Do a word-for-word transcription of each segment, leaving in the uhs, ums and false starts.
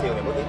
Se ou menm, oke?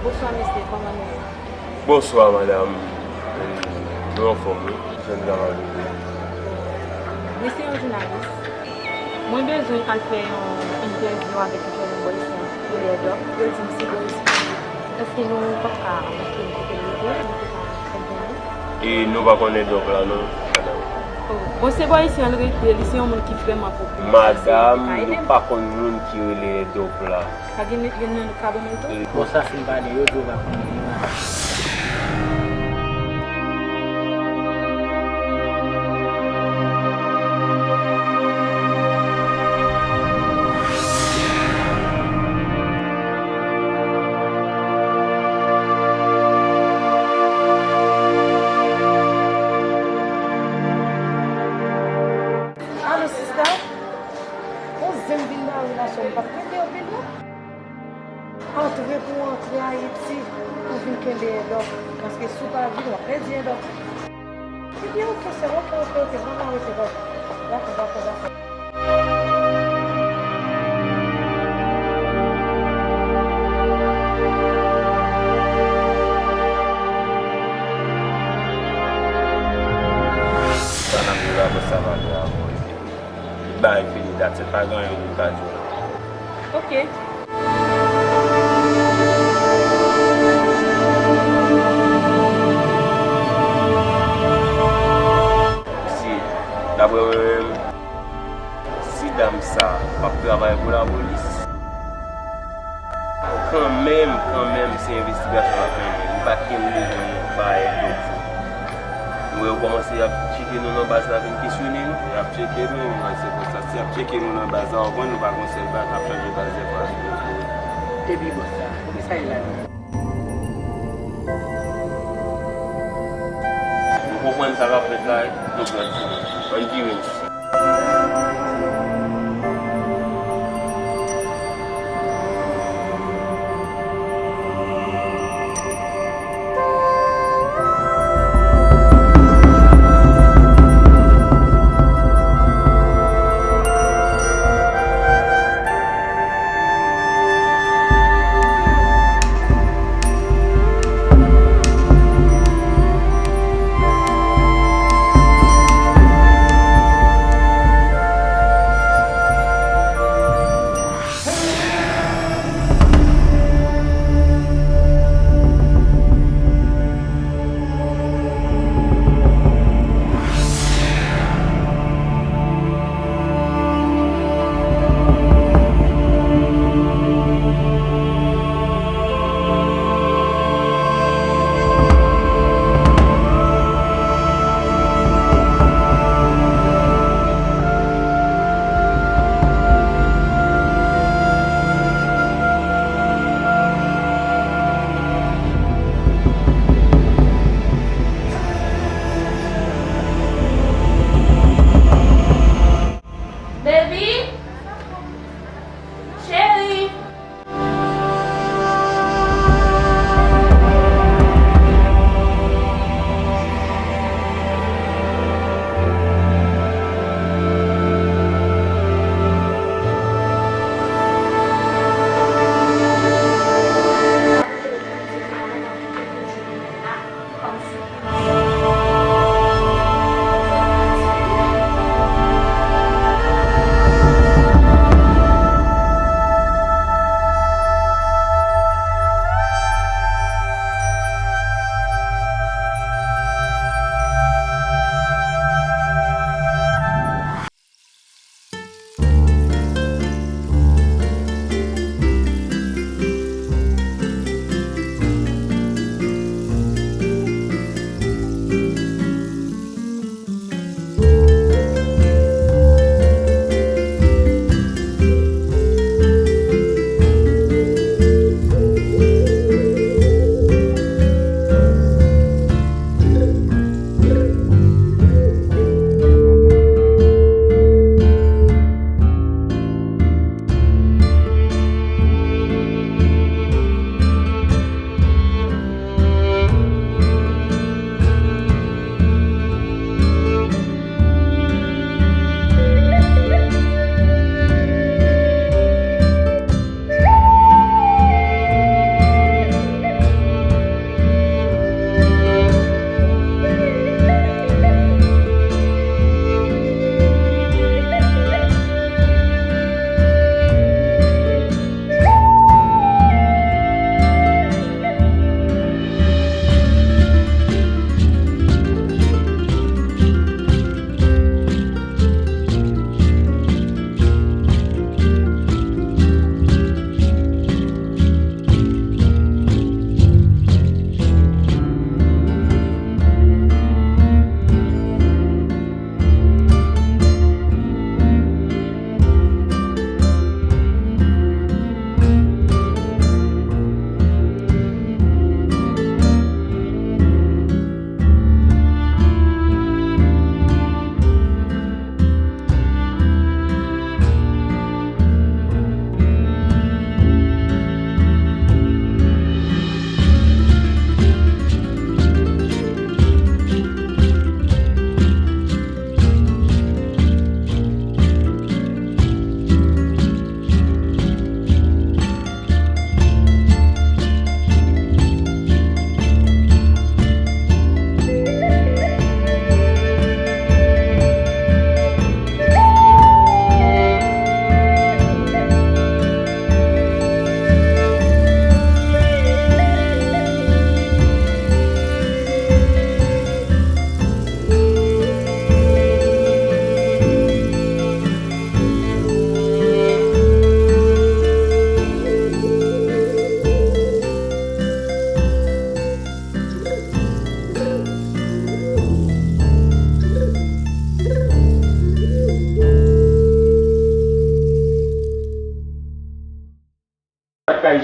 Bonswa, mesye, kòman nou ye? Bonswa, madanm. Nou anfòm, wi. Jèn gaman vini. Mwen se yon jounalis. Mwen bezwen al fè yon entèvyou avèk yon jèn bòy isi an, ki rele Dòk. Yo di m se bòy isi. Èske nou p ap ka montre m kote l rete? Nou te ka fè l konnen? E nou pa konn Dòk la, non, madanm. Oh, bon, se bòy isi an l rete, li se yon moun ki vrèman popilè. Madanm, nou pa konn moun ki rele Dòk la. Pa gen youn nan nou k ka ban mwen l tou? Bon, sa fin pale, yo di w pa konnen youn. Alo, sista? Yon zen vin nan relasyon m, m p ap kenbe anpil, non. Antre pou w antre Ayiti, pou vin kenbe Edòk, paske si w pa vin, w ap pèdi Edòk. Ebyen, oke, sè, oke, oke, oke, m ap arete, bòs. Dakò, dakò, dakò. Sa n ap jwe la, bòs, sa pa grave. Bay fini, that's it. Pa gen anyen nou ka di w la. Oke. Si, daprè mwen menm, si dam sa p ap travay pou lapolis, kanmenm, kanmenm, se envestigasyon l ap mennen. Li pa t gen bezwen bay dòk sa. Ou wè, yo kòmanse ap tcheke nou nan baz la, vin kesyone nou. Y ap tcheke nou, mwen, se konsa. Si y ap tcheke nou nan baz la, w konprann, nou pa gon sèl baz, n ap chanje baz dèfwa. Epi bòs sa, kisa l la menm? Nou konprann sa k ap fèt la, wi. Nou pran ti. Ann vire isit.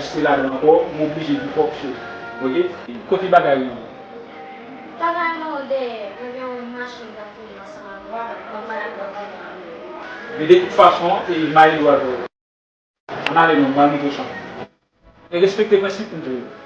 Se ladan ankò, m oblije di fòk se. Oke? Kote bagay yo ye? Bagay mwen dèyè, mwen gen yon machin k ap vini ansanm ak mwen, mwen pale bò bagay. Men de tout fason, e Maelo avè w. Ann ale non, m al montre w chanm. E respekte prensip m te.